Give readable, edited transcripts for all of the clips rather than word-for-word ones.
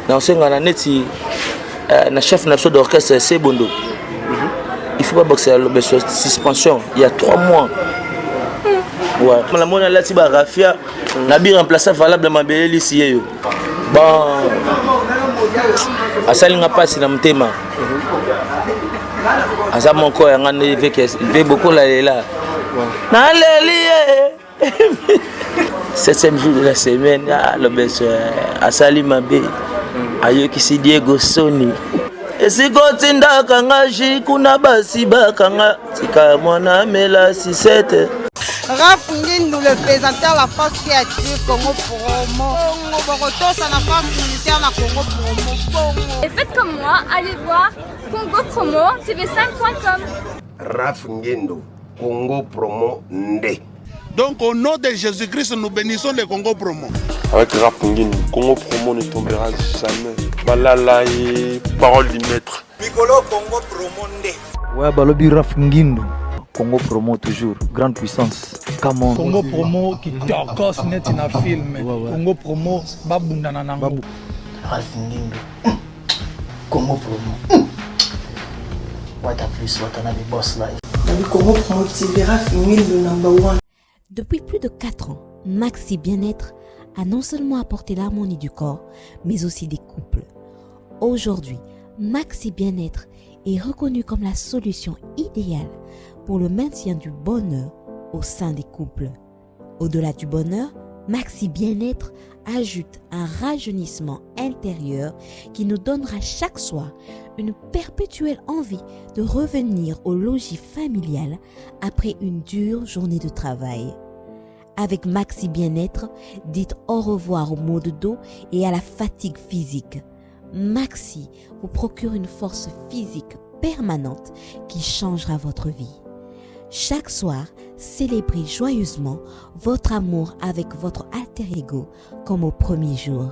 Nakosenga na neti na chef na biso d'orchestre Sebondo, il faut babakisa lobeso suspension ya 3 mois. Ouais. Namoni alati barafia na bi remplaçant valable mabele lisi ye yo. Bon, asali nga mpasi na motema. Aza moko ya nga nde ve bokola lela naleli ye septième jour de la semaine. Ah, lobeso asali mabe, ayokisi Diego soni. Esika otindaka nga ji kuna, basi bakanga, tika mwana amela 67. Raf Ngindu, le présenteur, la force qui attire Congo Promo. Bongo, Bokotosa, la force militaire, la Congo Promo. Bongo. Et faites comme moi, allez voir Congo Promo TV5.com. Raf Ngendo, Congo Promo Ndé. Donc au nom de Jésus-Christ, nous bénissons le Congo Promo. Avec Raf Ngindu, Congo Promo ne tombera jamais. Balala et parole du maître. Mikolo Congo Promo Ndé. Ouais, balobi Raf Ngindu. Congo Promo toujours, grande puissance. Come on. Congo Promo qui tokos neti na film. Ouais. Congo Promo babundana nango. Ralph Ngindu. Congo Promo. What a plus, what another boss life. Congo Promo TV, Ralph Ngindu number one. Depuis plus de 4 ans, Maxi Bien-être a non seulement apporté l'harmonie du corps, mais aussi des couples. Aujourd'hui, Maxi Bien-être est reconnu comme la solution idéale pour le maintien du bonheur au sein des couples. Au-delà du bonheur, Maxi Bien-être ajoute un rajeunissement intérieur qui nous donnera chaque soir une perpétuelle envie de revenir au logis familial après une dure journée de travail. Avec Maxi Bien-être, dites au revoir aux maux de dos et à la fatigue physique. Maxi vous procure une force physique permanente qui changera votre vie. Chaque soir, célébrez joyeusement votre amour avec votre alter ego comme au premier jour.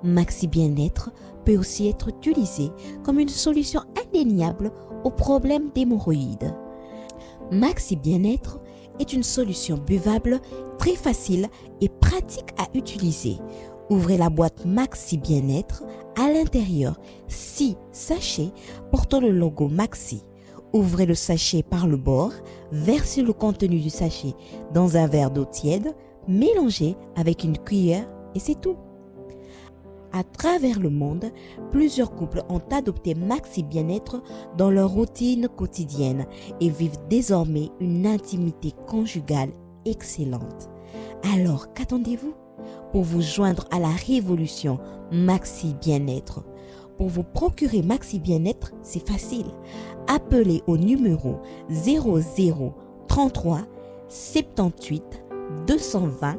Maxi Bien-être peut aussi être utilisé comme une solution indéniable aux problèmes d'hémorroïdes. Maxi Bien-être est une solution buvable très facile et pratique à utiliser. Ouvrez la boîte Maxi Bien-être. À l'intérieur, 6 sachets portant le logo Maxi. Ouvrez le sachet par le bord, versez le contenu du sachet dans un verre d'eau tiède, mélangez avec une cuillère et c'est tout. À travers le monde, plusieurs couples ont adopté Maxi Bien-être dans leur routine quotidienne et vivent désormais une intimité conjugale excellente. Alors, qu'attendez-vous pour vous joindre à la révolution Maxi Bien-être? Pour vous procurer Maxi Bien-être, c'est facile. Appelez au numéro 00 33 78 220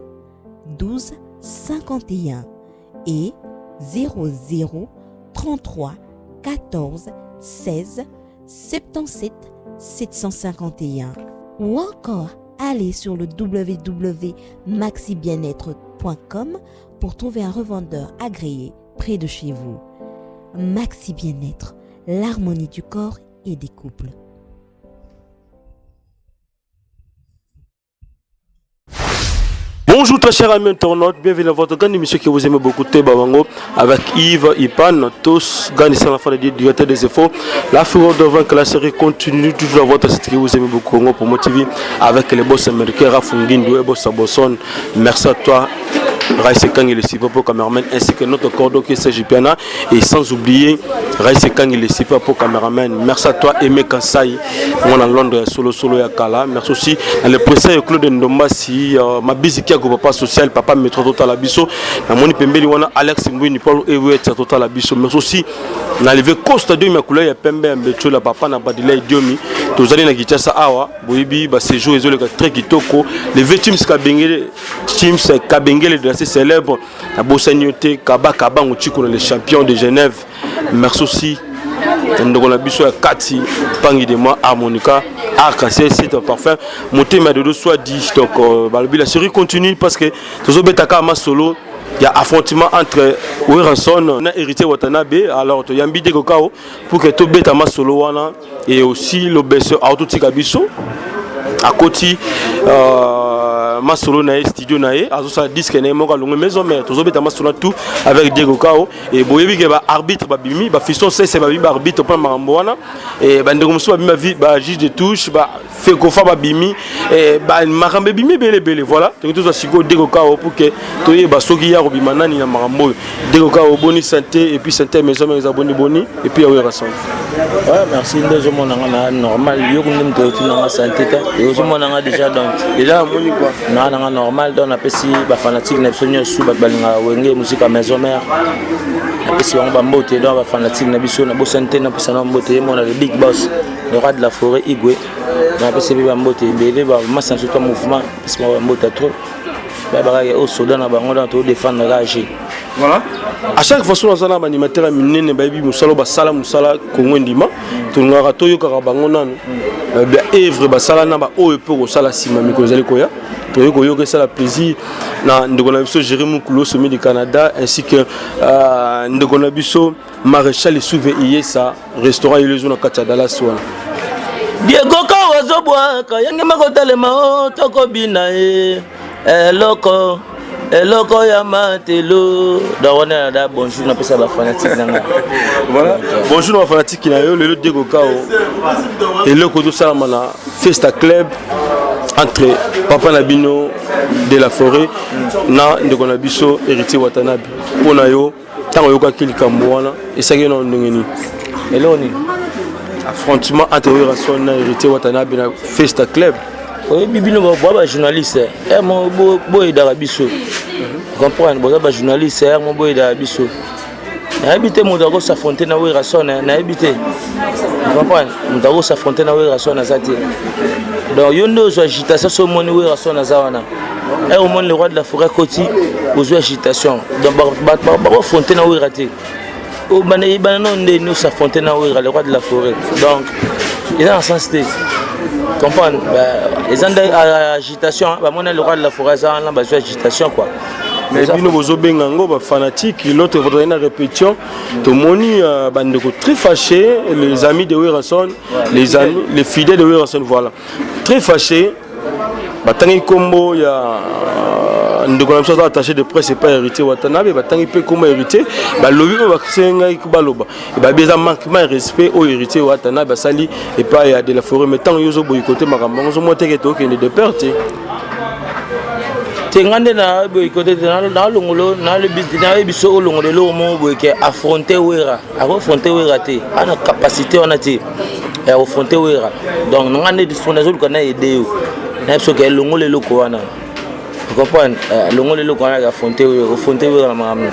12 51 et 00 33 14 16 77 751 ou encore allez sur le www.maxibienetre.com pour trouver un revendeur agréé près de chez vous. Maxi Bien-être, l'harmonie du corps et des couples. Bonjour très chers amis internautes, bienvenue dans votre grande émission que vous aimez beaucoup, Babango, avec Yves Ipan, tous gagnent la fin de directeur des efforts. La figure devant que la série continue toujours dans votre site que vous aimez beaucoup, Congo Promo TV, avec les boss américains, Rafungin, Boss Bosson. Merci à toi, Raïs Kang le Sipapo cameraman, ainsi que notre cordeau qui est Serge Piana, et sans oublier Raïs Kang le Sipapo cameraman. Merci à toi, Aimé Kansai, mon en Londres, solo solo yakala. Merci aussi à le président Claude Ndombasi, Mabisi Kiago, papa social, papa métro total abiso, na moni pembeni wana Alex Mbwini, Paul Ewet total abiso. Merci aussi na levé Costa Diomi ya couleur ya pembe ya Mbetchola, papa na Badila Diomi, tozali na Kinshasa awa, boyebi ba séjour ezoleka très kitoko. Le vieux Teams Kabengele, Teams Kabengele de la célèbre, na bosani yo te, Kaba Kabango Chiko le champion de Genève. Merci aussi ndeko na biso ya kati pangi de moi harmonica arc-en-ciel, c'est un parfum motema dodo soit dit. Donc balobi la série continue parce que tozobetaka masolo ya affrontement entre Werrason na Héritier Watanabe. Alors toyambi Diego Kao pour que tobeta masolo wana et aussi lobeso autotika biso akoti. masolo na ye studio na ye azosala disque na ye moko alongwe maison mère. Tozobeta masolo tout avec Diego Kao e boyebi ke baarbitre babimi, bafiston sese babimi, baarbitre mpona makambo wana. E bandeko mosusu babimi, bajuge de touche, bafekofa babimi, makambo ebimi ebele ebele. Voilà, toki tozwa sikoyo Diego Kao pour ke toyeba soki ya kobima nani na makambo oyo. Diego Kao, boni santé? Et puis santé maison mère eza boni boni? Et puis ya Werrason? Ouais, merci. Nde ozomona nga na normal. Yo nde moto otinanga santé te, ozomona nga déjà, donc déjà namoni quoi. Naa nanga normal. Donc napesi bafanatique na biso nyonso, bato balingaka Wenge Musica Maison Mère, napesi bango bambote. Donc bafanatique na biso, nabosani te, napesa na mbote ye mona le big boss, le roi de la forêt, Igwe. Napesi mpe bambote ebele, bamasa na biso to mouvement, napesi bango bambote trop. Bayebaka oyo soda na bango, donc todefendre kaka. Voilà, à chaque fois so naza na baanimateur ya minene, bayebi mosala oyo basala, mosala Kongo ndima, tolingaka toyokaka bango nanu baevre basala na baoyo mpe kosala nsima. Mikolo ezali koya, toyei koyoka, esala plaisir na ndeko na biso Jéri Mukulu, sommet du Canada, ainsi que ndeko na biso Maréchal Souve Iyesa, restaurant Elezo na kati ya Dallas wana. Diego Kao azobwaka yange makotelema o tokobina ye eloko eloko ya matelo. Donc wana da bonjour napesa bafanatique na nga. Voilà, bonjour na bafanatique na yo. Lelo Diego Kao, eloko ezosalama na Festa Club entre papa na bino de la forêt na ndeko na biso Héritier Watanabe, mpo na yo, ntango oyokaki likambo wana, esaki na ndenge nini? Eloko nini? Affrontement entre Werrason na Héritier Watanabe na Festa Club. Oyebi, bino boa bajournaliste mo boyedaka biso comprendre. Boza bajournaliste mo boyedaka biso. Nayebi te moto akos'affronter na Werrason, nayebi te comprendre. Moto akos'affronter na Werrason aza te. Donc yo nde ozwa agitation. So omoni Werrason aza wana, e omoni le roi de la forêt koti, ozwi agitation. Donc bakoaffronter na Wera te. Ebana no nde os'affronter na Wera, le roi de la forêt? Donc eza na sens te comprendre. Eza nde agitation. Bamoni le roi de la forêt aza wana, bazwi agitation quoi. Mais bino bozobenga yango bafanatique. L'autre fois tozali na répétition, tomoni bandeko très fâchés, les amis de Werrason, les amis, les fidèles de Werrason, voilà, très fâchés. Batangi nkombo ya ndeko na biso aza attaché de presse epai Héritier Watanabe. Batangi mpe nkombo Héritier, balobi oyo basengai baloba, babi eza manquement ya respect oyo Héritier Watanabe asali epai ya de la forêt. Mais ntango yo ozoboyikote makambo yango, ozomona teke tokende de peur te? Te, nga nde naboyikote te. Nalongolo, nayebi so olongola eloko moko boye ke affronter Wera, akoaffronter Wera te, ana capacité wana te ya koaffronter Wera. Donc nga nde nazoluka na aide yo, nayebi soki elongola eloko wana, comprendre. Longola eloko wana, affronter Wera, affronter Wera na makambo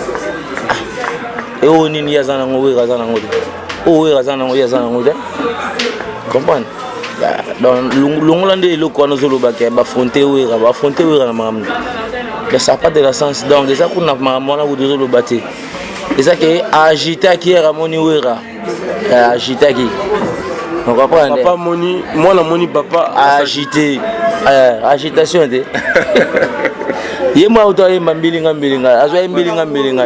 oyo nini? Ye aza nango, Wera aza nango te. Oyo Wera aza nango, ye aza nango te, comprendre. Donc longola nde eloko wana ozolobaka baaffronter Wera, baaffronter Wera na makambo, ça pas de la sens. Donc eza kuna makambo wana kutu ozoloba te. Eza ke agitaki ere amoni Wera, agitaki. Papa moni mwana, moni papa. Agité, agitation te. Ye mwa auto ayemba mbilinga mbilinga, azwa ye mbilinga mbilinga,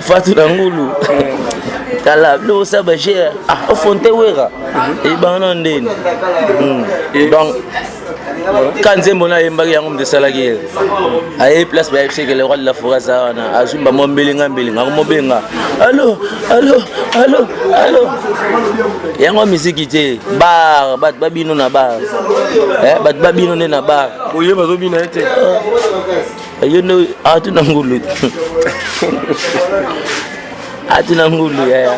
fatu na ngulu. Tala biloko osala bagere affronter Wera eyebanga na ndeni. Donc ka nzembo na ayembaki yango, moto esalaki ye aye place, bayebisi ke le roi de la forêt aza wana, azwi mwa mbelinga mbelinga, akomobenga alo alo alo alo. Yango misiki te, bar bato babino na bar, bato babino nde na bar. Oye bazobina ye te. Yo nde atuna ngulu, atina ngulu yaya,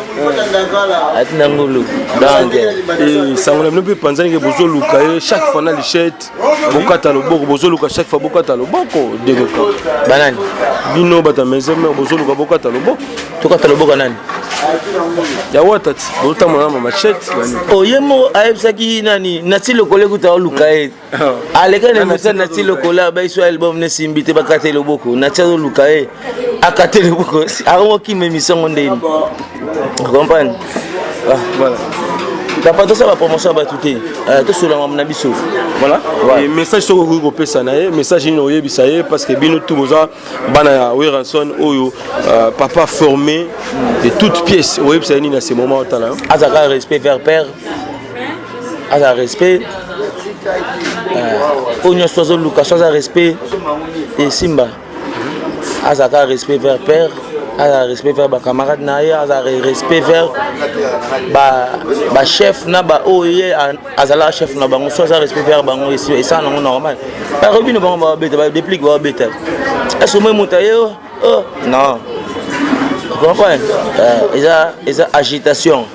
atina ngulu donc. Sango na bino mpe panzanike, bozoluka ye chaque fois na lichette bokata loboko, bozoluka chaque fois bokata loboko dekoka. Banani? Bino bato ya maison mère, bozoluka bokata loboko. Tokata loboko nani? Ya Wata ti bozotambola na mamachete. Oye moko ayebisaki nani nati lokolo ekuta oluka ye, aleka na émission nati lokolo, abayi so album nesimbi te, bakata loboko. Nati azoluka ye akate loboko, akokima émission ngo ndeni, comprendre. Voilà. Papa, tosala bapromotion ya bato te, tosola makambo na biso. Voilà. Message soki okoki kopesa na ye, message nini oyebisa ye? Parce que bino tu boza bana ya Werrason oyo papa formé de toutes pièces. Oyebisa ye nini na ce moment otala yo? Azalaka respect vers père, azala respect. Oyo nyonso azoluka so aza respect esimba, azalaka respect vers père, azala respect vers bacamarade na ye, azala respect vers bachef na baoyo ye azalaka chef na bango. So aza respect vers bango, esala nango normal. Barobino bango babeta, badeplique babeta, est-ce moi moto aye? Oh non, comprendre, eza agitation.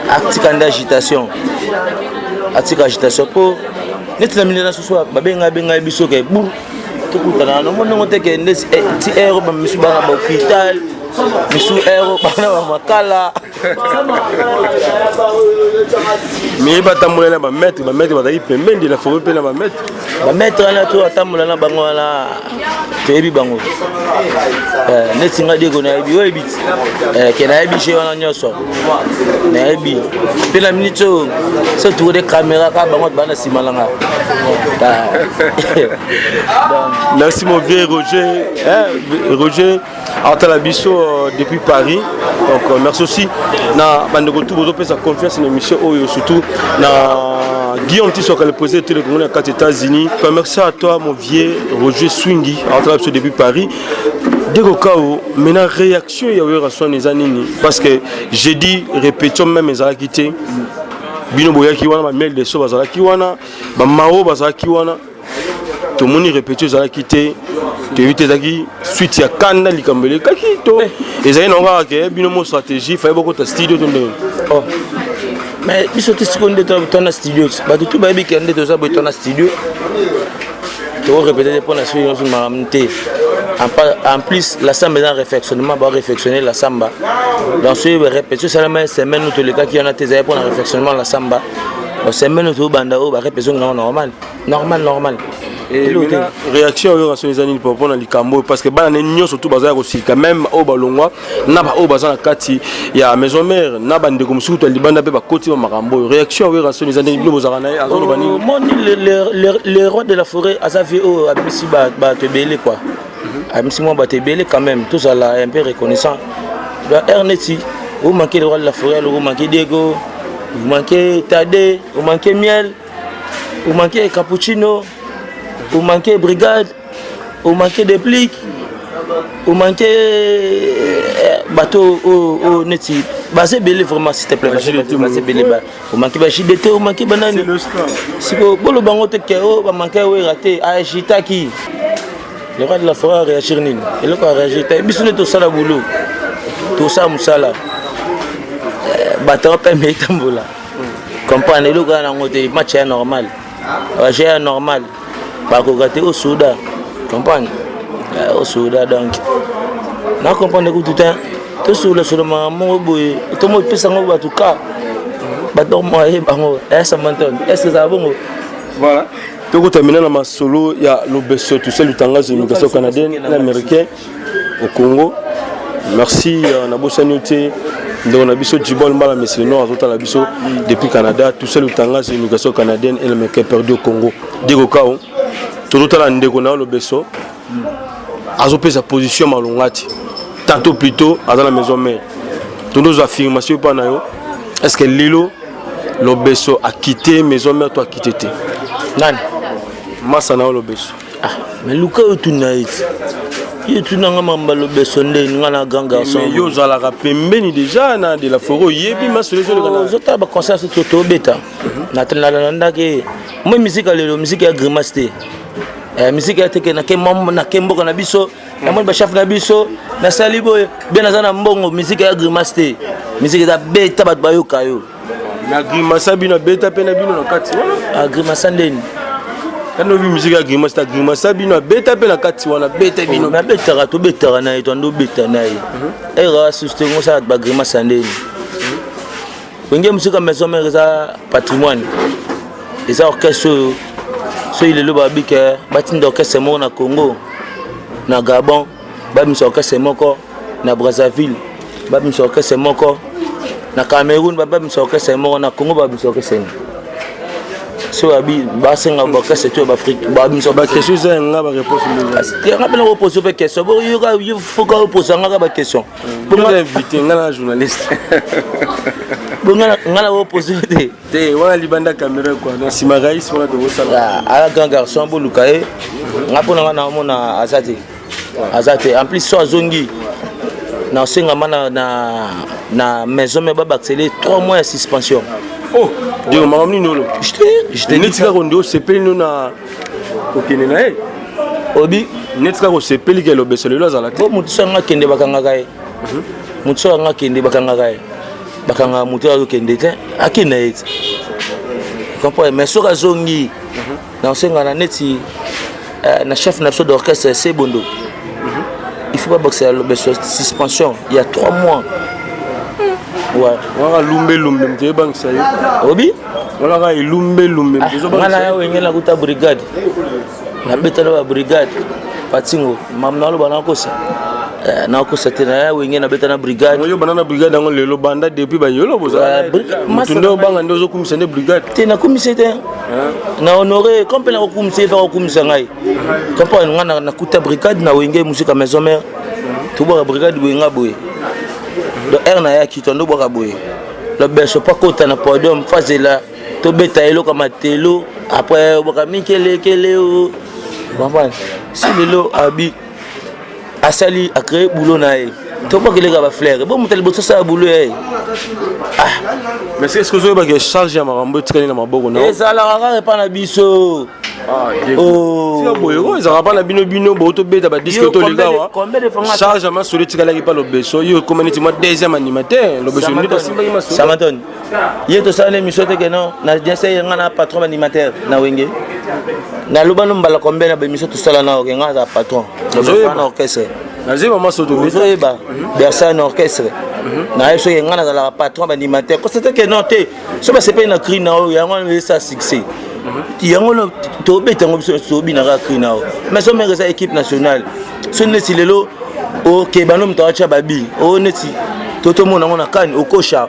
Atika nde agitation, atika agitation, mpo neti na minene susu babenga benga biso ke bur tokutana nomoni ndongo te ke nde ti ero bamisu bana bahôpital, misu ero bana bamakala. Mais batambola na bamaître, bamaître bazalaki pembeni na forêt mpe na bamaître. Bamaître wana to atambola na bango wana, toyebi bango. Neti nga Diego nayebi, oyebi ti ke nayebi je wana nyonso, nayebi mpe na minute oyo so tour de caméra kaka bango bana nsima na nga. Merci mon vieux Roger, hein, Roger atala biso depuis Paris. Donc merci aussi na bandeko tout bozopesa confiance na émission oyo, surtout na Guillaume Tissoka, le président de Congo na kati États-Unis. Merci à toi mon vieux Roger Swingi, atala biso depuis Paris. Diego Kao, maintenant réaction ya Werrason eza nini? Parce que jeudi répétition même ezalaki te. Bino boyaki wana, bamiel de so bazalaki wana, bamao bazalaki wana, tomoni répétition ezalaki te. Toyebi te ezalaki suite ya kanda likambo elekaki to ezali nango kaka ke bino mo stratégie faye bokota studio to ndenge. Oh. Mais biso te, sikoyo nde tona studio, bato tu bayebi ke nde toza boye, tona studio tokorépéter te mpona soki nyonso makambo te. En plus la samba eza réfectionnement, baréfectionner la samba. Donc soki répétition esalama semaine oyo tolekaki wana te, ezali mpona réfectionnement la samba. Semaine oyo tobanda oyo, barépétition nango normal, normal, normal. Réaction oyo Werrason eza nini mpona likambo oyo? Parce que bana ne nyonso tu baza ya kosilika, même oyo balongwa na baoyo baza na kati ya maison mère, na bandeko mosusu to ya libanda mpe bakoti ba makambo oyo. Réaction ya Werrason eza ndenge bino bozalaka na ye, azoloba nini? Moni le roi de la forêt aza vie oyo abimisi bato ebele quoi, abimisi mwa bato ebele quand même. Tozala un peu reconnaissant. Air neti omanke le roi de la forêt, alors omanke Diego, omanke Tade, omanke Miel, omanke Cappuccino, omanke Brigade, omanke Déplique, omanke bato oyo neti baza ebele vraiment, s'il te plaît, baza ebele. Omanke ba JDT, omanke banani. Siko boloba ngo te ke oyo bamanke Wera te, agitaki. Le roi de la forêt aréagir nini? Eloko aréagir te. Biso nde tosala boulot, tosala mosala, bato mpe etambola, comprendre eloko wana nango te. Match ya normal, baje ya normal, bakoka te osuda, comprendre osuda. Donc na comprendre kutu te, tosolola makambo moko boye, tomopesa yango bato ka bato moye bango esamanton. Est ce que ezala bongo? Voilà, tokotamina na masolo ya Lobeso Toussaint Lutangazo, immigration canadienne na américain au Congo. Merci, nabosani yo te, ndeko na biso Jibon Mbala Mesilino azotala biso depuis Canada. Toussaint Lutangazo, immigration canadienne et l'américain perdu au Congo. Diego Kao, tozotala ndeko na yo Lobeso azopesa position malonga ti tantôt plutôt aza na maison mère. Tondozwa affirmation epa na yo: est ce que lelo Lobeso akite maison mère to akite te? Nani? Masa na yo Lobeso. Ah, mais luka oyo tuna ye ti ye tunanga mamba Lobeso nde nga na grand garçon. Yo ozalaka pembeni déjà na de la forêt, oyebi masolo ezoleka. Ozotala baconcert so tobeta, nalandaki moi misika. Lelo misika ya grimace te, misika ya teke nake mboka na biso, namoni bachef na biso, nasali boye bien, naza na mbongo. Misika ya grimace te, misika eza beta, bato bayoka yo. Na grimace bino, abeta mpe na bino na kati wana. Agrimasa ndeni? Kandi obi musique ya grimace ta grimace bino, abeta mpe na kati wana, beta bino. Nabetaka, tobetaka na ye, twanda obeta na ye era susu te, ngosala bagrimace ya ndeni. Wenge Musica Maison Mère eza patrimoine, eza orchestre oyo soki lelo babike batinda orchestre moko na Congo, na Gabon babimisa orchestre moko, na Brazzaville babimisa orchestre moko, na Cameroun babimisa orchestre moko, na Congo babimisa orchestre nini? So abi basenga bakase to baafrike bamiso baquestion eza ya nga baréponse. Nga mpe nakopose mpe question boyoka foka oposa nga ka baquestion. Invité nga na journaliste. Bo nga nakopose te. Te, wana libanda caméra quoi, na nsima rais wana tokosala. Ala grand garçon, boluka ye. Nga mpo na nga naomona aza te, aza te. En plus so azongi, nasengama na maison me babakisele 3 mois ya suspension. Oh Diego, makambo nini olo neti kaka nde osepeli no na kokende na ye? Obi neti kaka osepeli ke Lobeso lelo azala te. Po motu so anga akende, bakangaka ye. Motu so anga akende, bakangaka ye. Bakangaka motu azokende te, akende ye te, comprendre? Mais soki azongi, nasengana neti na chef na biso d'orchestre Sebondo, il faut babakisela Lobeso suspension ya 3 mois, ouais. Waka lumbe lumbe moto eyebangisa ye. Obi? Walaka elumbe lumbe. Nga na ya Wenge, nakuta brigade, nabetana ba brigade patingo mam, naloba nakosa, nakosa te. Na ya Wenge nabeta na brigade. Yo banda na brigade yango lelo, banda depuis bayolo bozala motu nde obanga nde ozokumisa nde brigade. Te, nakumisa te, na honore comme mpe nakokumisa ye mpe akokumisa ngai, comprendre? Nga nakuta brigade na Wenge Musika Maison Mère, tobwaka brigade boye, nga boye. Donc aire nayaki, tondobwaka boye, Lobeso mpo akota na podium, fazela tobeta eloko ya matelo, après obwaka mikelekele o comprendre. Si lelo abi asali acréé boulot na ye, tobakeleka bafleur bo moto liboso asala boulot ya ye. Mais est ce que ozoyebaka charge ya makambo etikali na maboko na? Ezalaka kaka epa na biso. Tika boye oyo ezalaka mpa na bino. Bino bo tobeta badisque, toleka awa, charge ya masolo etikalaki mpa Lobeso. Yo ekoma neti mwa deuxième animateur, Lobeso nde basimbaki masolo. Samanton ye tosala na émission te ke non, na diasa ye nga na patron animateur na Wenge. Naloba no mbala combien na baémission tosala na oke, nga aza patron na orchestre. Nazoyeba maso. Ozoyeba bersa na orchestre nayebi soki nga nazalaka patron baanimateur, constate ke non te. So basepeli na cri na oyo, yango wana esa succès, yango tobeta yango. Biso tobinaka cri na oyo, mais so meke eza équipe nationale. So neti lelo okeba no moto awatya babi oyo neti totomona yango na kani okosha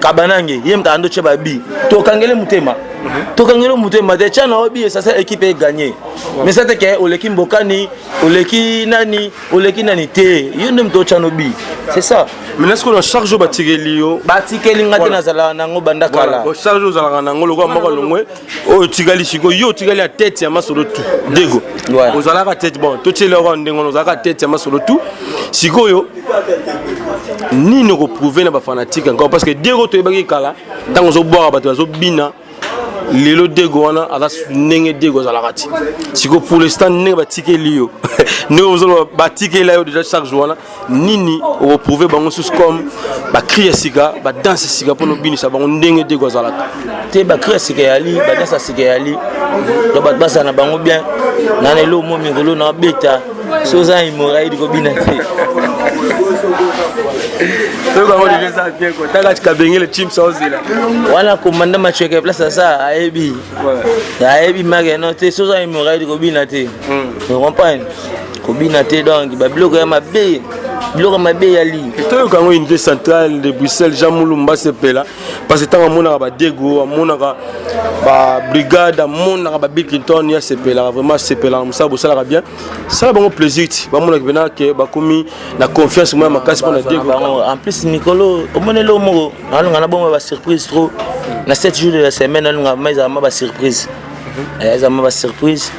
Kabanange, ye moto ando tya babi, tokangele motema, tokangele motema te. Tya na obi esasa équipe eganye, mais sa te ke oleki mbokani, oleki nani, oleki nani te. Yo nde moto otya nobi, c'est ça. Maintenant sikoyo na charge oyo batikeli yo? Batikeli nga te, nazalaka nango banda kala. Charge oyo ozalaka nango lokola moko longwe oyo otikali sikoyo, yo otikali ya tete ya masolo tout. Dego ozalaka tete, bon, totieli yoko ndenge wana, ozalaka tete ya masolo tout. Sikoyo nini okoprouve na bafanatique encore? Parce que Diego toyebaki kala, ntango ozobwaka bato bazobina. Lelo Dego wana aza ndenge Dego azalaka ti sikoyo? Pour l'instant ndenge batikeli yo, ndenge ozoloba batikeli yo déjà chaque jour wana, nini okoprouve bango susu comme bacri ya sika, badanse ya sika mpona obinisa bango ndenge Dego azalaka? Te, bacri ya sika eyali, badanse ya sika eyali. Donc bato bazala na bango bien. Na na eloko mo mikolo na beta, so oza na hémorroïde, kobina te. Toyokango deja eza bien quoi. Taka kabengele chimsa ozela. Wana komanda macheke place aza, ayebi, ayebi make no te. So oza na hémorroïde, kobina te, comprendre? Kobina te. Donc babiloko ya mabe, biloko ya mabe eyali. Toyoka yango unité centrale de Bruxelles, Jean Mulumba sepela, parce que ntango amonaka badego, amonaka babrigade, amonaka babill Clinton, ye asepelaka vraiment, asepelaka. Mosala bosalaka bien, sala bango plaisir ti bamonaka mpena ke bakomi na confiance moya makasi mpona Diego. En plus mikolo omoni eloko moko, nalonga na bongo basurprise trop na 7 jours de la semaine. Nalonga ma ezala ma basurprise, ezala ma basurprise.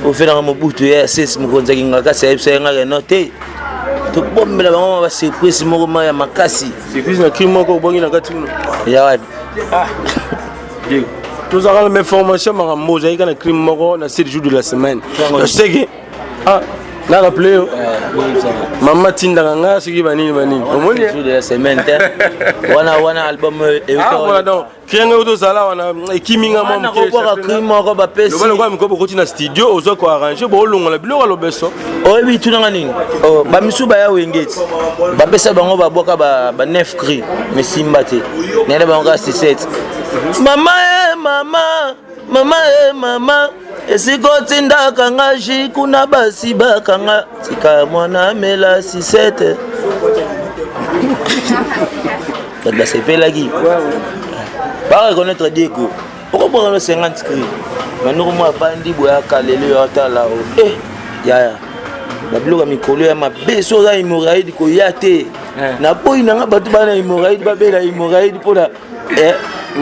Ofenaka Mobutu ye ases mokonzi akinga kasi ayebisa ye ngaka no te, tobombela bango ma basurprise moko ma ya makasi. Surprise na crime moko obongi na kati kuna. Ya wapi? Diego, tozalaka na information, makambo ozalaki kaka na crime moko na 7 jours de la semaine seke. Ah, na rappele yo, mama tindaka nga soki banini banini, omoni? Jour de la semaine te, wana wana album. Voilà, donc krianga oyo tozala wana ekimi nga mwa. Mokebwaka cri moko bapesi. Lokola mikolo bokoti na studio, oza koarrange, boolongola biloko ya Lobeso. Oyebi tunanga nini? Bamisu baya Wenge ti bapesa bango, babwaka ba 9 cri, mais simba te. Nayela bango kaka 7 mama e mama, mama e mama, esika otindaka nga ji kuna basi bakanga, tika mwana amela 67. Bato basepelaki, bareconnaître Diego. Okobwaka no 50 cri mais noko mwa avandi boye akaleli yo atala o eh yaya babiloko ya mikolo ya mabe so oza hémorroïde koya te eh. naboyi nanga bato bana hémorroïde babela hémorroïde mpona eh.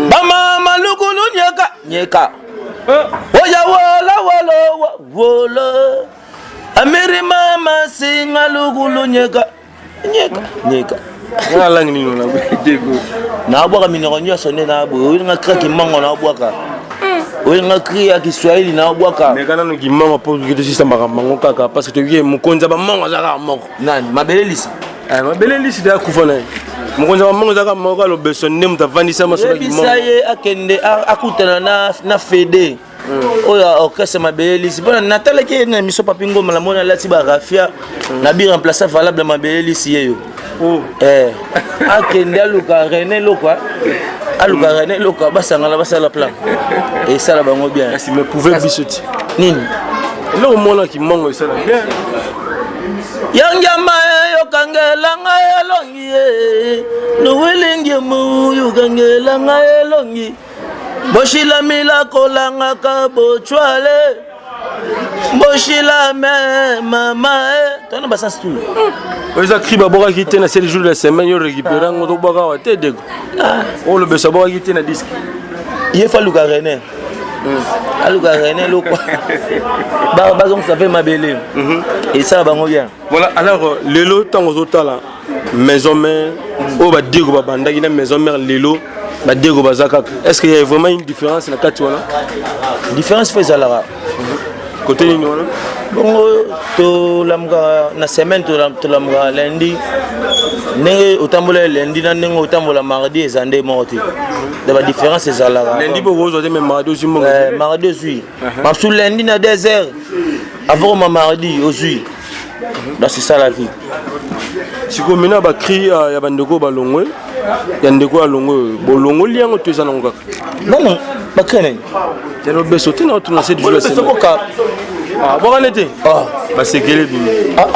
bamama lukulu nyeka nyeka eh. oya wola wolo wolo amiri mama singa lukulu nyeka nyeka nyeka nga langi nini na dego nabwaka minoko nyonso nde naboye oyo nga cri ya kimango nabwaka oyo nga cri ya kiswahili nabwaka meka nano kimango mpo tosisa makambo yango kaka parce que toyoki mokonzi ya bamango aza kaka moko nani mabele lisi eh, mabele lisi de akufa na ye mokonzi ya bamango aza kaka moko alobeso nde moto avandisa masolo yebisa ye akende akutana na fede oyo orchestre mabele lisi mpona natalaki ye na émission papi ngoma namoni alati barafia na bi remplaça valable mabele lisi yeyo oh. eh, akende aluka rene lokwa aluka rene lokwa basangana basala plan esala bango bien kasi mais prouve biso ti nini eloko mona kimongo esala bien yangiama eyokangela ngai elongi ye nowelingi muyukangela ngai elongi Boshilamila kolangaka bochwale boshilame mama e tona basansi tu oyo eza cri babwakaki te na 7 jour de la semaine yo récupéré yango tobwaka awa te dego ah. oyo lobeso abwakaki te na disque ye fa aluka rené hmm. aluka rené lokwa bazongisa mpe mabele mhm. esala bango bien voilà alors lelo ntango ozotala maison mère oyo badiego babandaki na maison mère lelo badiego baza kaka est ce qu'il y a vraiment une différence na kati wana différence fo ezalaka kote nini wana bongo tolamukaka na semaine tolamukaka lundi ndenge otambola lundi na ndenge otambola mardi eza nde moko te da badifférence ezalaka lundi bokozwa te mais mardi ozwi mbongo eh, mardi ozwi masu lundi na 2 heures avant ma mardi ozwi donc c'est ça la vie sikoyo mina bacri euh, ya bandeko balongwe ya ndeko ya longwe oyo bolongoli yango to eza nango kaka non non bacri nani ya lobeso te na otuna se lobeso boka ah, boka nete ah. basekele bino ah,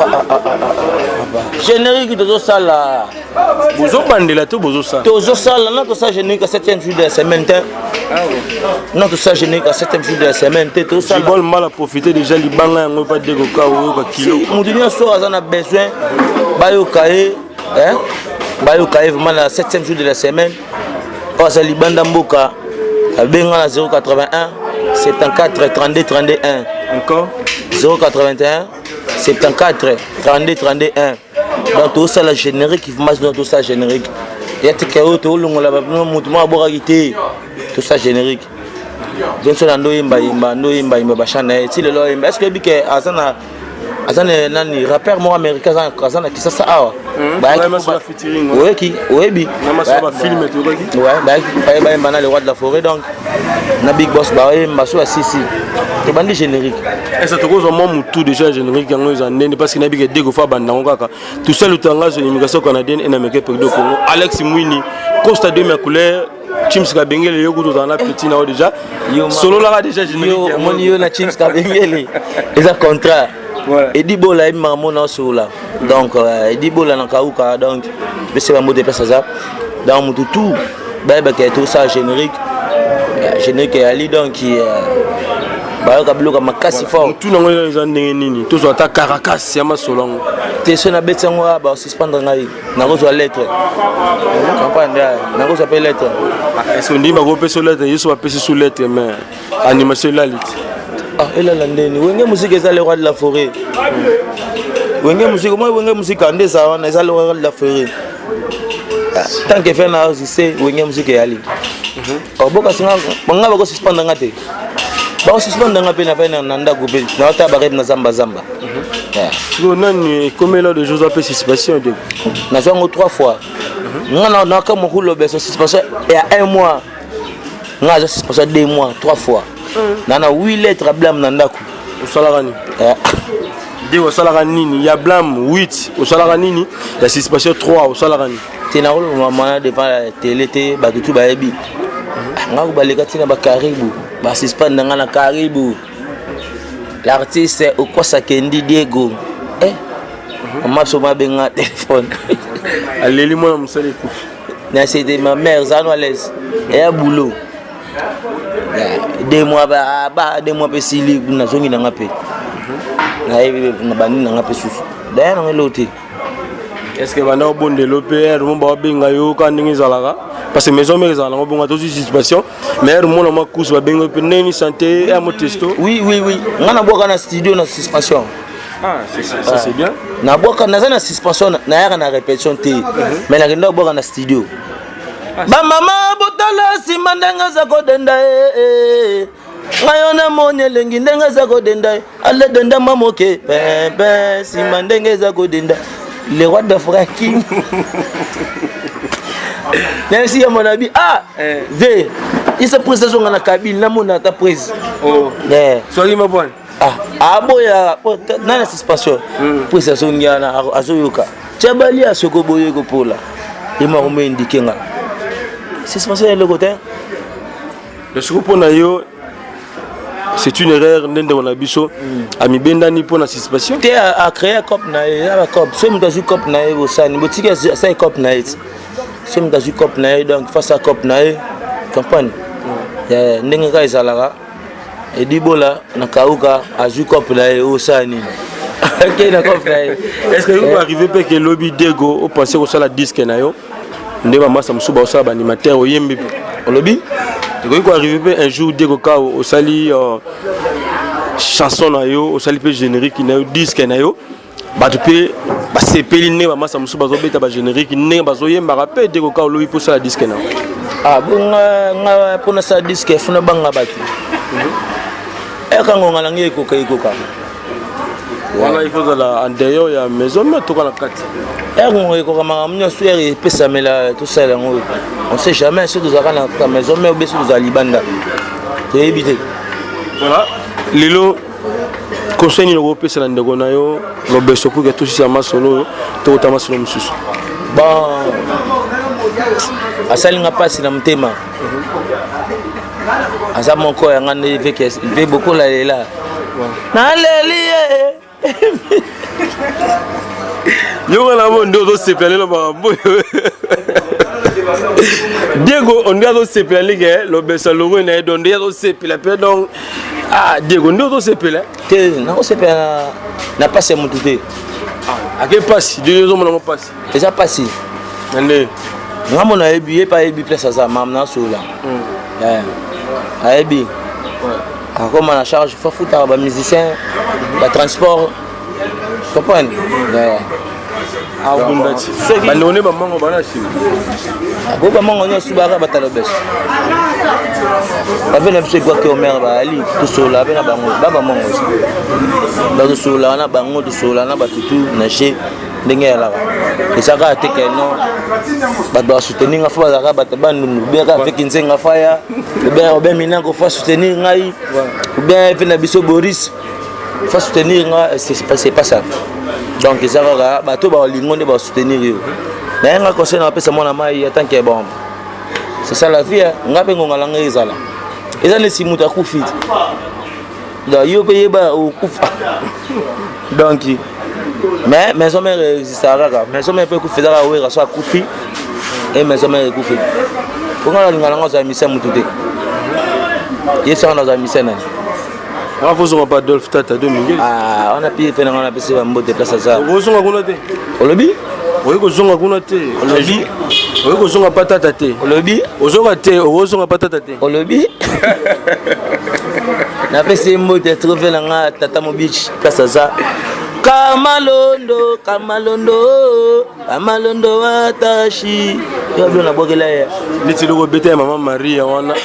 générique tozosala bozobandela to bozosala tozosala na tosala générique ya 7e jour de la semaine te na tosala générique ya 7e jour de la semaine te tosalabol mal a profité déjà libanga yango epa dekoka oyoka kilo moto nyonso aza na besoin bayoka ye bayoka ye vraiment na 7e jour de la semaine oyo aza libanda mboka abenga na 081 74 32 31 encore 081 74 32 31 donc tozosala générique vraiment donc tosala générique ya tika oyo tolongola moto moko abwakaki te tosala générique johnson ando oyemba yemba ando oyemba yemba bachan na ye ti lelo oyemba est ce que oyebi ke aza na aza na nani rappeur moko américain aza na kisasa awa hmm? oyoki oyebi bayaki bayemba na le roi de la forêt donc na big boss bayemba so asisi tobandi générique esa tokozwa mwa motu déjà générique yango eza ndeni parce que nayebi ke deko fa banda yango kaka tout ça lutangazo immigration canadienne et na américain perdu au congo alex mwini costa de ma couleur chims kabengele yo kutu ozala na petit na yo déjà sololaka déjà générique omoni yo na chims kabengele eza contrat edi bola yebi makambo na osolola donc euh, edi bola na kauka donc pese bango te place aza donc motu tout bayebaka tosala générique euh, générique eyali donc euh, bayoka biloko makasi fort motu nango eza ndenge nini tozwa ata caracas ya masolo yango te so nabeti yango ah, basuspendre ngai nakozwa lettre comprendre nakozwa mpe lettre ah, ondimi bakopesa lettre yesu bapesi su lettre mais animation elali ti ah elala ndeni wenge musique eza le roi de la forêt wenge musique moi wenge musique nde eza wana eza le roi de la forêt ah, tant que fe na existe wenge musique eyali mhm. oh, bokasi nga bakosuspendre nga te bakosuspendre nga mpe na fai na ndako mpe naota barete na zamba zamba mhm. sikoyo nani ekomela de jours ape suspension te nazwa yango trois fois mhm. nga naka mokulu suspension ya un mois nga aza suspension 2 mois 3 fois mm. na na 8 lettres ya blame na ndako osalaka nini eh. de osalaka nini ya blame 8 osalaka nini ya suspension 3 osalaka nini te nakoloba mama devant la télé te bato tu bayebi mm. nga kobaleka ntina bakaribu basuspendre nga na karibu l'artiste okosa kendi diego eh mama biso mabenga telefone aleli mwana mosala ekufi na c'était ma mère zano à l'aise eya boulot 2 mois, ba 2 mois mpe esili, nazongi nanga mpe nayebi na banini nanga mpe susu daya nanga eloko te. Est ce que banda obondelo mpe ere mo babenga yo ka ndenge ezalaka? Parce que Maison Mère ezala nango bongo, tozwi suspension, mais ere mona mwa course, babenga yo mpe ndenge santé ya mo testo. Oui, nga nabwaka na studio na suspension. Ah, ça c'est bien. Nabwaka, naza na suspension, nayaka na répétition te, mais nakenda kobwaka na studio. Bamama botala nsima ndenge eza kodenda ye, ngai yo namoni elengi ndenge eza kodenda ye, aledenda mwa moke pempe nsima ndenge eza kodenda, le roi d'Afrique king nayesi ya monabi. Ah ve isa prise azonga na kabine, namona ata prise. Soki mabwana. Ah, aboya nana suspension, prise azongi wana, azoyoka tia balia soko boye kopola ye moko mo indike nga suspension eloko te. Siko mpo na yo, c'est une erreur nde ndeko na biso amibendani mpo na suspension? Te, acréer cop na ye, eza bacop. Soki moto azwi cop na ye, bosani botiki asali cop na ye ti soki moto azwi cop na ye, donc face a cop na ye, comprendre ndenge kaka ezalaka. Edibola na kauka azwi cop na ye, osala nini? Akei na cop na ye. Est ce que ekoki arrivé mpe ke lobi Dego opense kosala disque na yo nde bamasa mosusu baosala baanimateur, oyembi mpe? Olobi? Ekoki koarrive mpe un jour Diego Kao osali chanson na yo, osali mpe générique na yo, disque na yo, bato mpe basepeli ndenge bamasa mosusu bazobeta bagénérique, ndenge bazoyembaka mpe. Diego Kao, olobi mpo osala disque na yo? Ah bo, nga mpo nasala disque funa banga bato eka ngonga na ngai ekoka, ekoka. Wana il faut ozala en dehors ya maison mais toka na kati. Ere ngonga ekoka, makambo nyonso ere epesamela, tosala yango. On sait jamais soki tozalaka na maison mais obe soki tozala libanda, toyebi te. Voilà, lelo conseil nini okopesa na ndeko na yo Lobeso pour ke tosisa masolo oyo, tokota masolo mosusu? Bon, asali nga mpasi na motema, aza moko ya nga nde ve bokola lela naleli ye. Yoka na bo nde ozosepela lelo makambo oyo. Diego onde azosepela ndenge Lobeso alongwe na ye, donc nde azosepela mpe. Donc ah, Diego nde ozosepela? Te, nakosepela na mpasi ya motu te. Ake mpasi, Diego ozomona ngo mpasi? Eza mpasi. Na nde nga mona ayebi ye mpe, ayebi place aza mama nasola, ayebi akoma na charge, fa futaka bamusicien, batransport, comprendre. Abunda ti bandeko nde bamango bana nsima. Bo bamango nyonso baka batala beso babe na biso ekwaki omer baali tosolola mpe na bango, ba bamango bazosololaka na bango, tosolola na batutu na je ndenge eyalaka. Eza kaka te ke non, bato basoutenir nga fo bazalaka bato bandundu, bien kaka feki nzenga faya, ou bien minako fa soutenir ngai, ou bien efe na biso Boris fa soutenir nga. C'est pas ça. Donc eza kaka bato balingo nde basoutenir yo. Naye nga conseil na bapesa mwana mai en tant que bon, c'est ça la vie. Nga mpe ngonga na ngai ezala, eza neti moto akufi, donc yo mpe yeba okufa. Donc mais Maison Mère existaka kaka, Maison Mère mpe ekufi, ezaka Wera so akufi e Maison Mère ekufi. Ponga nalinga nanga ozala misia motu te, ye sanga nazala misia nani? Wana fozonga pa Adolphe Tata de Mingeli. Wana pie mpe nanga napesi bambote place aza. Okozonga kuna te? Olobi? Okoki kozonga kuna te? Olobi? Okoki kozonga pa tata te? Olobi? Ozonga te, okozonga pa tata te? Olobi? Napesi ye mbote trouve na nga tata mobich place aza. Kamalondo, kamalondo, kamalondo watashi yo bilo nabwakela ye. Neti eloko obeta ya mama Maria wana.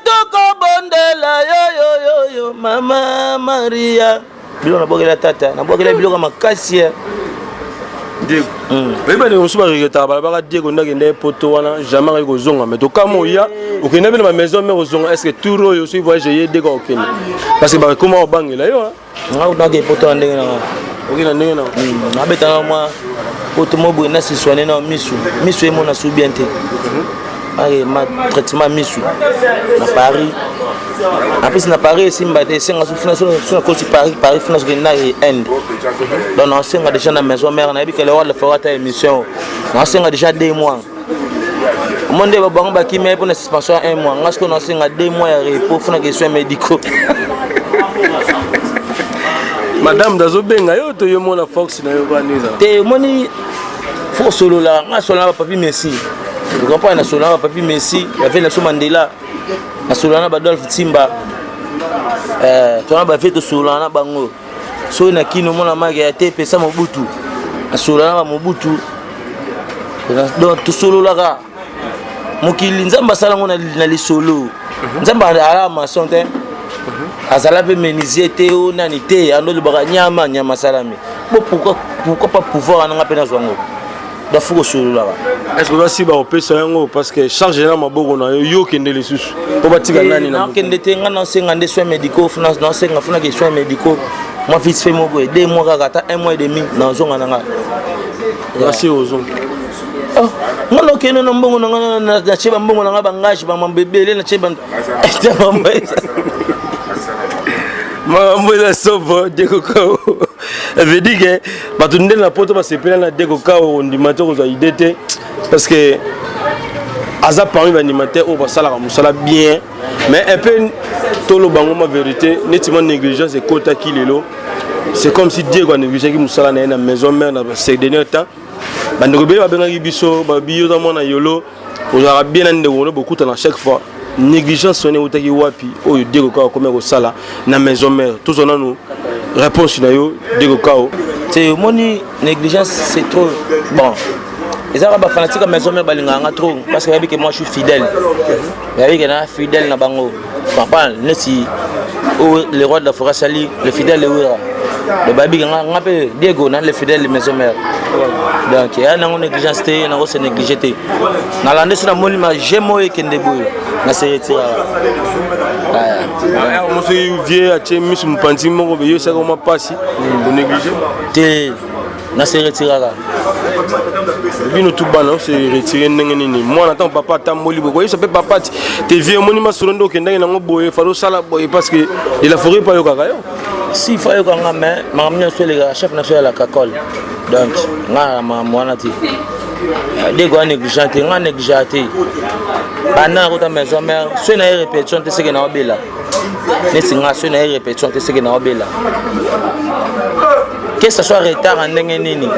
Tokobondela yoyoyoyo mama Maria, biloko nabwakela tata, nabwakela biloko ya makasi ya Diego. Oyeba ndeko mosusu baregretaka, balobaka Diego nde akende poto wana, jamais akaki kozonga. Mais tokama oya okende mpe na bamaison mare ozonga. Est ce que tour oyo soki voyage eye, Diego akokende? Parce que bakoma kobangela yo. Nga nake poto na ndenge nanga. Oki na ndenge nanga. Nabetanga mwa poto mo boye, nasiswane na misu, misu emona su bien te. Ake ma traitement misu na Paris, apesi na Paris esimba te, esenga so nakosi Paris, Paris funa soki na Inde. Donc naosenga déjà na Maison Mère, nayebi ke le roi le fera ta émission, naosenga déjà 2 mois. Omoni nde bango bakimi ye mpo na suspension ya 1 mois, nga sikoyo nasenga 2 mois ya repos mpo na question médicaux. Madame nazobenga yo to yo mona force na yo bani eza te. Omoni, fo solola, nga solola na bapapi Messi, comprendre, nasolola na bapapi Messi, bave na biso Mandela, nasolola na badolphe Timba, tona bave, tosolola na bango. Soki na kino omona maki ya te, pesa Mobutu, nasolola na bamobutu. Donc tosololaka mokili, Nzambe asala yango na lisolo. Nzambe ala maçon te, azala mpe menuisier te, o nani te, ando olobaka nyama nyama asalami bo. Pourquoi pas pouvoir wana nga mpe nazwa yango? Donc faut kosololaka. Est ce que basi bakopesa yango? Parce que charge na maboko na yo, yo okende lisusu mpo batika nani na Nakende te. Nga nasenga nde soins médicaux, nasenga funaki soins médicaux mwa vite fait moko boye, 2 mois kaka, ata un mois et demi, nazonga na nga. Basi ozonga? Nga nakende na mbongo na nga, natie bambongo na nga, bangage, bamambo ebele natie. Makambo eza sobo. Diego Kao veut dire que bato nde na poto basepela na Diego Kao, kondima te, kozwa idée te, parce que aza parmi baanimateur oyo basalaka mosala bien. Mais un peu toloba ngo ma vérité, neti mwa négligence ekotaki lelo. C'est comme si Diego anégligeaki mosala na ye na maison mère na ces derniers temps. Bandeko ebele babengaki biso, babi yo oza mwana yolo, ozalaka bien na ndeko no, bokutana chaque fois. Négligence wana eutaki wapi oyo Diego Kao akomi kosala na maison mère? Tozwa nanu réponse na yo, Diego Kao. Te, omoni, négligence, c'est trop. Bon, ezalaka bafanatique ya maison mère balingaka nga trop, parce que bayebi que moi je suis fidèle, bayebi que na fidèle na bango. Papa neti oyo le roi de la forêt asali le fidèle ewera, donc bayebi que nga mpe Diego na le fidèle maison mère. Donc eya nango négligence te, nango se néglige te. Nalande so namoni ma geme oyo ekende boye, na se retiraka. Mosoki vie atie miso mopanzi moko be, yo esaka mwa mpasi onéglige? Te, na se retiraka. Bino tu bana ose retire ndenge nini? Mwana ntango papa atamboli boye, koyebisa mpe papa ti te: vie, omoni masolo nde okendaki nango boye, fali osala boye, parce que de la forêt mpe ayokaka yo. Si fa ayokanga, mais makambo nyonso elekaka chef na so ya la cacole. Donc nga na makambo wana te. Deko a négligent te, nga négligent te. Banda nakota maison mère, soki na ye répétition te, seke na obela. Neti nga, soki na ye répétition te, seke na obela. Que ce soit retard ya ndenge nini,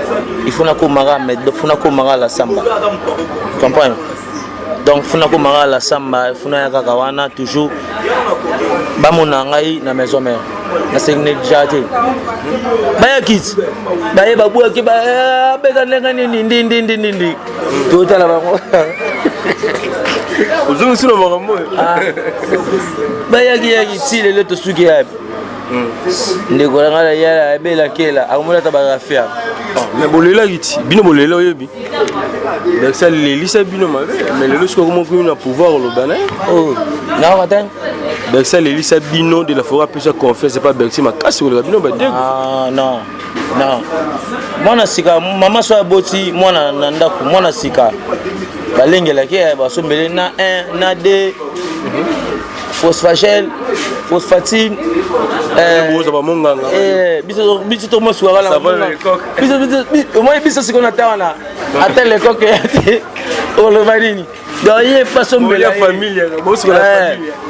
il faut nakomaka, mais faut nakomaka la samba, comprendre. Donc faut nakomaka la samba, faut naya kaka wana toujours, bamona ngai na maison mère. Nasengi négligent te. Bayaki ti baye, babwaki, babeta ndenge nini, ndindindindindi, totala bango. Ozongisi na makambo oyo. Bayaki yaki ti lelo tosuki yapi? Ndeko na ngai yala abelakela akomona ata barafia. Mais bolelaki ti bino bolela, oyebi Bercy alelisa bino mabe, mais lelo soki okomi na pouvoir oloba na ye. Naoka te. Bercy alelisa bino, de la forêt apesa confiance epa Bercy makasi koleka bino badego. Non, non, mwana sika, mama so aboti mwana na ndako, mwana sika balengelaki, basombele na 1 na 2 phosphagel, phosphatine. Boza bamonganga. Biso tomosuka omoni biso sikoyo na ta wana, ata lekoke ya te, oloba nini? Donc ye fasombela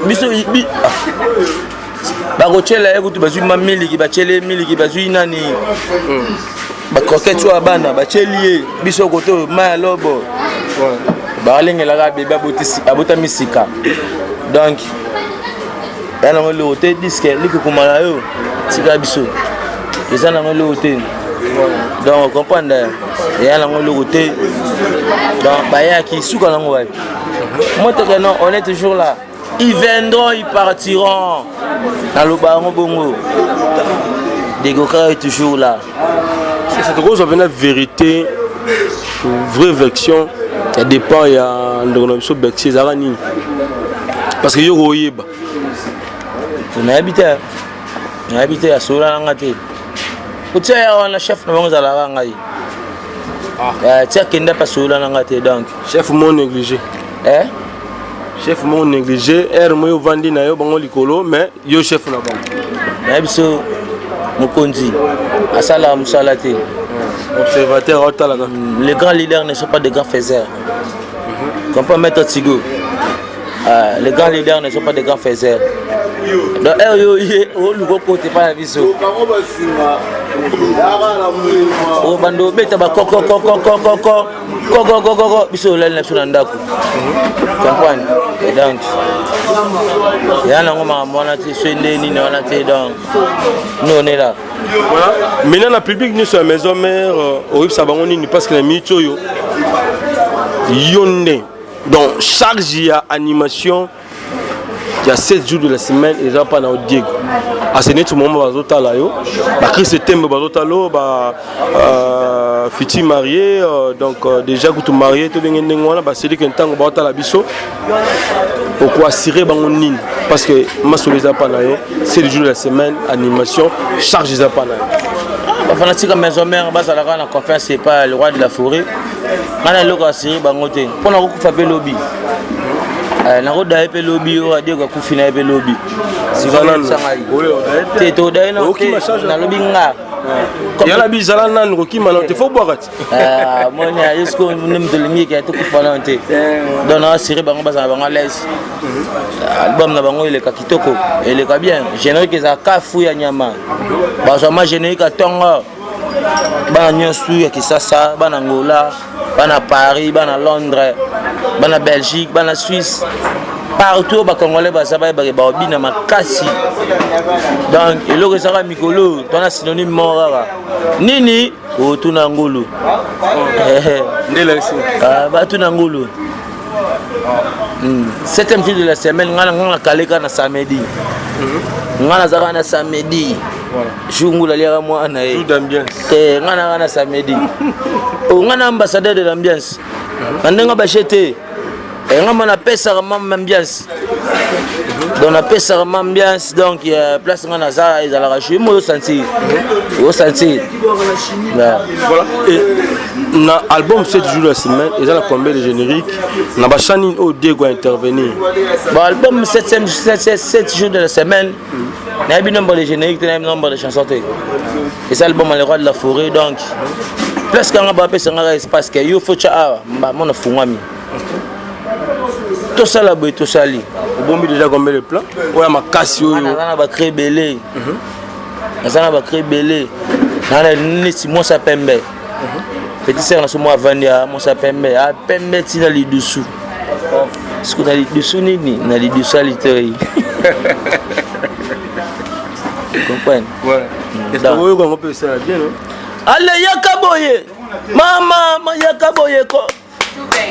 biso, bakotyela ye kutu, bazwi ma miliki, batyeli ye miliki, bazwi nani, bacroquette oyo ya bana, batyeli ye. Biso kote oyo mai ya lobo balengelaka bebe abotami sika. Donc ya nango eloko te, disque likokoma na yo, tika biso, eza nango eloko te. Donc comprendre, eya nango eloko te. Donc bayaki suka nango wapi? Moi teke non, on est toujours là. Ils viendront, ils partiront, naloba yango bongo. Degoka est toujours là. Tokozwa mpena vérité, vraie version ya départ ya ndeko na biso Bercy ezalaka nini? Parce que yo koyeba. Nayebi te, nayebi te, asola nanga te. Kotia ya wana, chef na bango ezalaka ngai. Tia kenda mpe asola nanga te. Donc chef mo négligé. Eh? Chef mo négligé, aire mo yo ovandi na yo bango likolo, mais yo chef na bango. Nayebi so mokonzi asalaka mosala te. Observateur aotalaka. Les grands leaders ne sont pas des grands faiseurs. Comprends, maître Tigo. Ah, les grands leaders ne sont pas des grands faiseurs. Donc, eh, yo, ye, oluka okota epai na biso. Obanda obeta bakokokokokoko kokokokoko, biso olali na biso na ndako. Comprendre? Et donc, ya nango makambo wana te, so nde nini wana te, donc nous on est là. Voilà. Maintenant na public nyonso ya maison mère, oyebisa bango nini? Parce que na minute oyo yo nde donc charge ya animation ya 7 jours de la semaine eza mpa na yo Diego. Ase neti moma bazotala yo, bakriste tembe bazotala yo, ba futur marié, donc déjà kutu marié, tobenge ndenge wana, baselike ntango baotala biso, okoassure bango nini? Parce que masolo eza mpa na yo, 7 jours de la semaine, animation, charge eza mpa na yo. Bafanatique ya maison mère bazalaka na confiance epa le roi de la forêt. Ngai na eloko asiri bango te mpo nakokufa mpe lobi, nakodaye mpe lobi, oyo Adiego akufi na ye mpe lobi te, todaye nalobi nga. Yala bizala nanu kokima nano te, fo bwaka ti. Moni ye siko nde moto olingi ke tokufa nano te. Donc naasire bango, bazala bango à l'aise. Album na bango eleka kitoko, eleka bien. Générique ezala kafu ya nyama, bazwa ma générique ya ntongo. Bana nyonso ya Kisasa, bana Ngola, bana Paris, bana Londres, bana Belgique, bana Suisse, partout oyo bacongolais baza, bayebake baobina makasi. Donc eloko ezaka mikolo twana synonyme moko kaka nini, otuna ngulu, batuna ngulu. Septième jour de la semaine, nga nga nakaleka na samedi, nga nazalaka na samedi, jour ngulu aliaka mwana ye te. Nga naka na samedi, nga na ambassadeur de l'ambiance na ndenge bashe te. Nga ma napesaka ma ambiance, donc napesaka ma ambiance. Donc place nga naza ezalaka jour mo osentir, osentir. Voilà. Et na album 7 jours de la semaine, eza na combien de générique? Na bachants nini oyo Diego a intervenir? Bon, album 7, 7, 7 jours de la semaine, nayebi nombre de générique te, nayebi nombre de chanson te. Eza album Le Roi de la Forêt, donc place kanga bapesangaka espace ke yo fo tya awa, mona fungwami, tosala boye, tosali. Obombi déjà combien de plan oyo ya makasi oyo? Naza na bacri ebele, naza na bacri ebele. Naa neti mwasi ya pembe, petit sœur na so mwa avandi ya mwasi ya pembe, apembe ntina lidusu. Siko na lidusu nini? Na lidusu ya litoi, comprendre? Oyoka yango mpe esala bien. Ale yaka boye, mama yaka boye ko,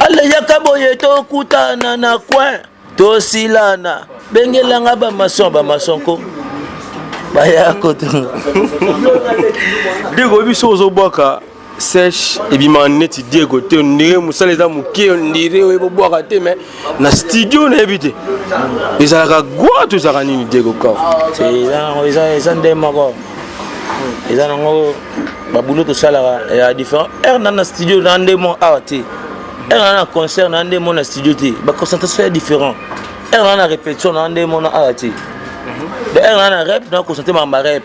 ale yaka boye, tokutana na coin, tosilana, bengelanga bamaçon, bamaçon ko baya kotonga. Diego, oyebi soki ozobwaka sèche ebimaka neti Diego te, ondire mosala eza moke, ondire oyebi obwaka te, mais na studio nayebi te ezalaka gwa to ezalaka nini, Diego Kao? Eza nde moko, eza nango babulo tosalaka ya différent. Heure na na studio na nde mo awa te, heure na na concert na nde mo na studio te, baconcentration ya différent. Heure na na répétition na nde mo na awa te. Heure na na rep na concentré makambo ya rep,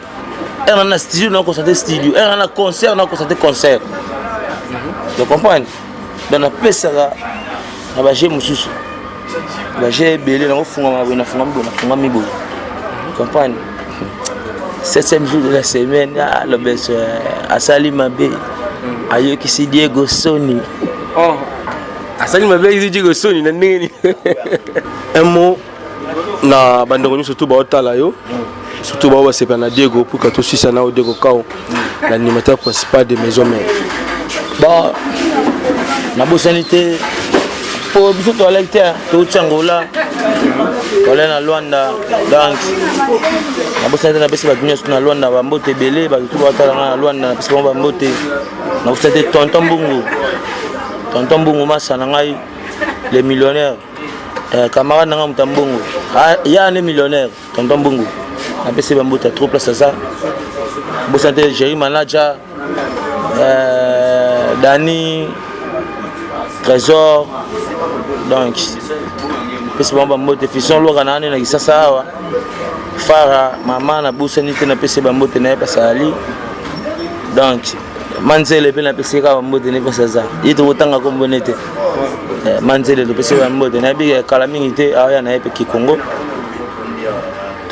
heure na na studio na concentré studio, heure na na concert na concentré concert. Tu comprendre? Donc napesaka na baje mosusu, baje ebele, nakofungama boye, nafungami boye, nafungami boye, comprendre? Septième jour de la semaine, ah, lobeso asali mabe, ayokisi Diego soni. Oh, asali mabe, ayokisi Diego soni na ndenge nini? Un mot na bandeko nyonso to baotala yo, surtout bao basepela na Diego, pour que tosisa na yo, Diego Kao, l'animateur principal de maison mère. Bon, nabosani te po biso toalaki te, touti Angola, toalai na Lwanda. Donc nabosani te, napesi bato nyonso na Lwanda bambote ebele. Bato tu batalanga na Lwanda, napesi bango bambote. Nabosani te tonton Mbungu, tonton Mbungu masa na ngai, le millionnaire, camarade na ngai, moto ya mbongo ya ne millionnaire, tonton Mbungu, napesi bambote ya trop place aza. Bosani te Jerry manager, Dani Trésor. Donc pesi bango bambote. Fison Lwaka na ane na Kisasa awa, Fara mama, nabosani te, napesi bambote na ye pasali. Donc Manzele mpe napesi kaka mbote ne mpasi aza ye, tokotanga kombo ne te. Manzele, topesi ba mbote. Nayebi kala mingi te aya na ye mpe Kikongo,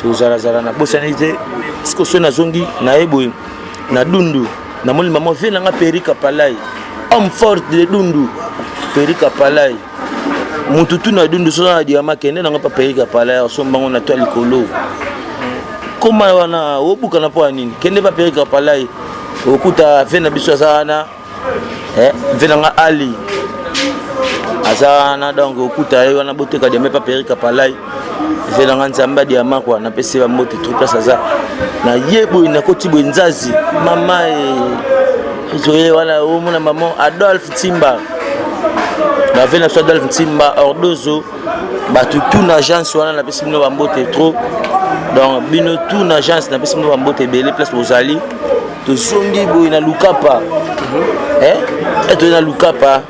tozalazala. Nabosani te, siko soki nazongi naye boye na Dundu, namoni mama vie nanga Perika Palai, homme fort de Dundu. Perika Palai, mutu tu na Dundu soza na diama, kende nanga pa Perika Palai, asombango na to ya likolo. Koma wana obukana mpo ya nini? Kende pa Perika Palai, okuta vie na biso aza wana. Vie nanga Ali aza wana, donc okuta ye wana, boteka diama pa Perika Palai. Vie nanga Nzambe adiama kua, napesi bambote trop. Place aza na ye boye, nakoti boye nzazi mama ezoye wana, omona mama Adolphe Ntimba, bave na biso Adolphe Ntimba Ordozo. Bato tout na agence wana, napesi bino bambote trop. Donc bino tout na agence, napesi bino bambote ebele place bozali. Tozongi boye na Lukapa, toye na Lukapa,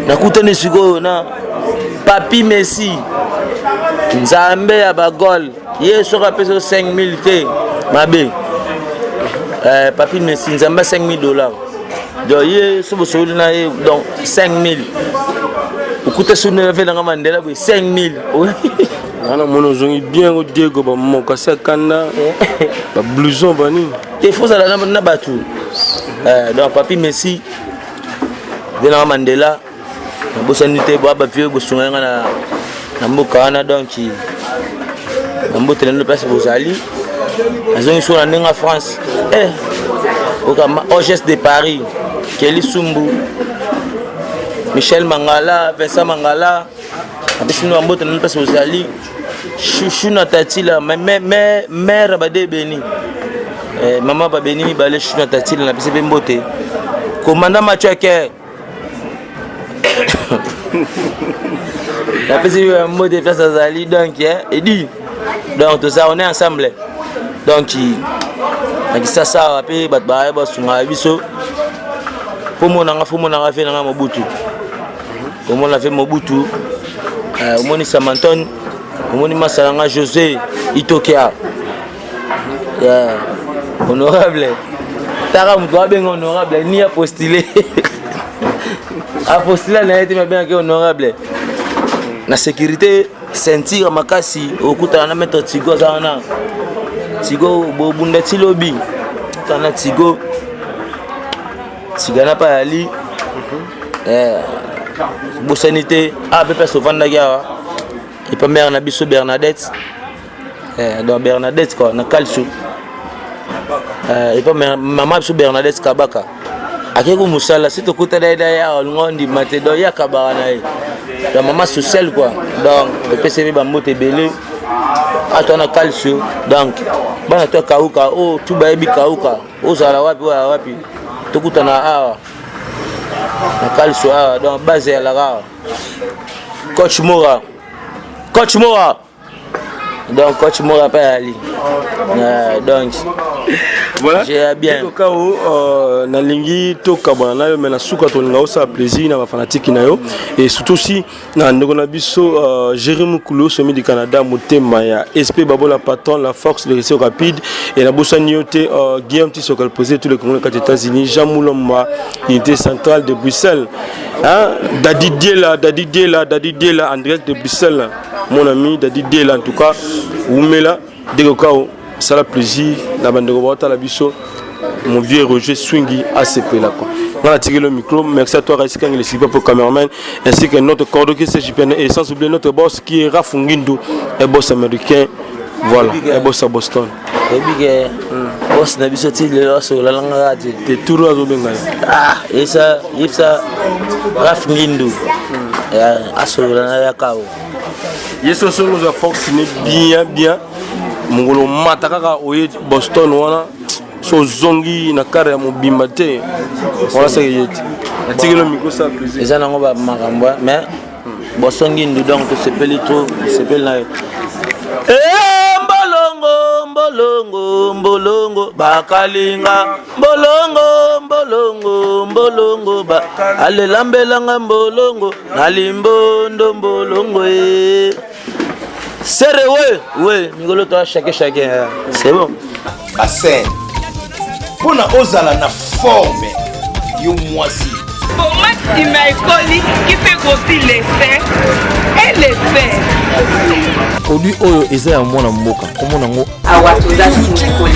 nakutani sikoyo na Papi Messi, Nzambe ya bagol. Ye soki apesi 5000 te, mabe. Papi Messi, Nzambe ya 5000 dollars. Donc ye so bosoli na ye, donc 5000 okuta so ave nanga Mandela boye 5000. Wana mona ozongi bien ngo Diego, bamokasi ya kanda, bablouson, banini. Te, fo ozala na bato. Donc Papi Messi, ve nanga Mandela, nabosani te. Bwa bavie bosunga yanga na mboka wana, donc na mbote na bino place bozali. Nazongi so na ndenge ya France, okama Ogs de Paris, Keli Sumbu, Michel Mangala, Vincent Mangala, apesi bino bambote na bino place bozali. Chouchou na Tatila, mare bade beni, mama babeni mibale, Chouchou na Tatila, napesi mpe mbote. Komanda Machweke, napesi mbote place azali. Donc edi, donc toza, on est ensemble. Donc na Kisasa awa mpe bato baya basungaka biso. Fo monanga, fo monanga fe nanga Mobutu, omona fe Mobutu, omoni Samantone, omoni masala nga José Itokia, yeah. Honorable taka, moto abenga honorable ni apostile, apostile na ye te, babengaki honorable na sécurité, ceinture makasi. Okutana na maître Tigo, aza wana. Tigo bobunda ti lobi, okutana na Tigo Tigana mpa yali. Bosani te awa mpe place ovandaki awa epa mare na biso Bernadette, donc Bernadette quoi, na Kalsu, epa mama biso Bernadette Kabaka. Akeki mosala si tokutana ye na ye awa, olinga ondima te. Donc ye akabaka na ye, donc mama sociale quoi. Donc topesi ye bambote ebele ato wana Kalsu. Donc bana to akauka oyo tu bayebi kauka, ozala wapi, oya wapi, tokutana awa na Kalsu awa. Donc base eyalaka awa. Coach Mora, coach Mora, donc coach Mora mpe ayali, donc Voilà. J'ai bien. Kao, nalingi tokabwana na yo, mais na suka tolinga osala plaisir na bafanatike na yo et surtout aussi na ndeko na biso Jérémy Mukulu, sommet du Canada, motema ya SP Babola, patron la force de réussite rapide. Et nabosani yo te, Guillaume Tissoka, le président de tous les Congolais quatre États-Unis, Jean Moulomba, unité centrale de Bruxelles, hein? Dadi Diela, Dadi Diela, Dadi Diela en direct de Bruxelles, mon ami Dadi Diela, en tout cas Oumela Deko Kao, sala plaisir na bandeko baotala biso. Mon vieux Roger Swingi asepela quoi. Nga natikeli le micro. Merci à toi Raïs Kang, le super pour cameraman, ainsi que notre cordeau qui CJPN, et sans oublier notre boss qui est Raf Ngindu, un boss américain, voilà, un boss à Boston. Oyebi ke boss na biso ti lelo asolalanga te. Te, turu azobenga ye. Ah, yebisa, yebisa Raf Ngindu asolola na yaka o. Ye so soki ozwa force ne bien bien, mokolo mata kaka oye Boston wana, so ozongi na kare ya mobimba te wana, seke ye te. Natikeli micro, sala plaisir. Eza nango bamakambo, mais Boston Ngindu, donc tosepeli trop, tosepeli na yo. Mbolongo, mbolongo, mbolongo bakalinga, mbolongo, mbolongo, mbolongo ba alelambelanga, mbolongo na limbondo, mbolongo e sere we we mikolo toa chacun chacun, c'est bon. Bassin mpona ozala na forme. Yo mwasi. Pommade Simaekoli qui fait grossir les seins et les fesses. Produit oyo eza ya mwana mboka, komona yango. Awa toza Simekoli.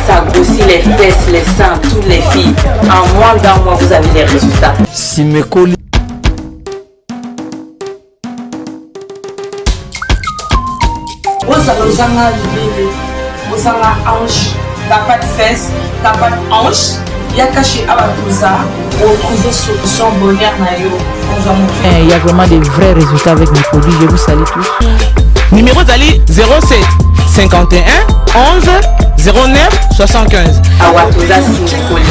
Ça grossit les fesses, les seins, toutes les filles. En moins d'un mois, vous avez les résultats. Simekoli. Ozala ozanga libele, ozanga hanche, t'as pas de fesses, t'as pas de hanche, yaka chez Awa Toza, retrouver solution bonheur na yo. Ozwa motu. Il y a vraiment des vrais résultats avec mes produits. Je vous salue tous. Numéro ezali 07 51 11 09 75. Awa toza Simekoli.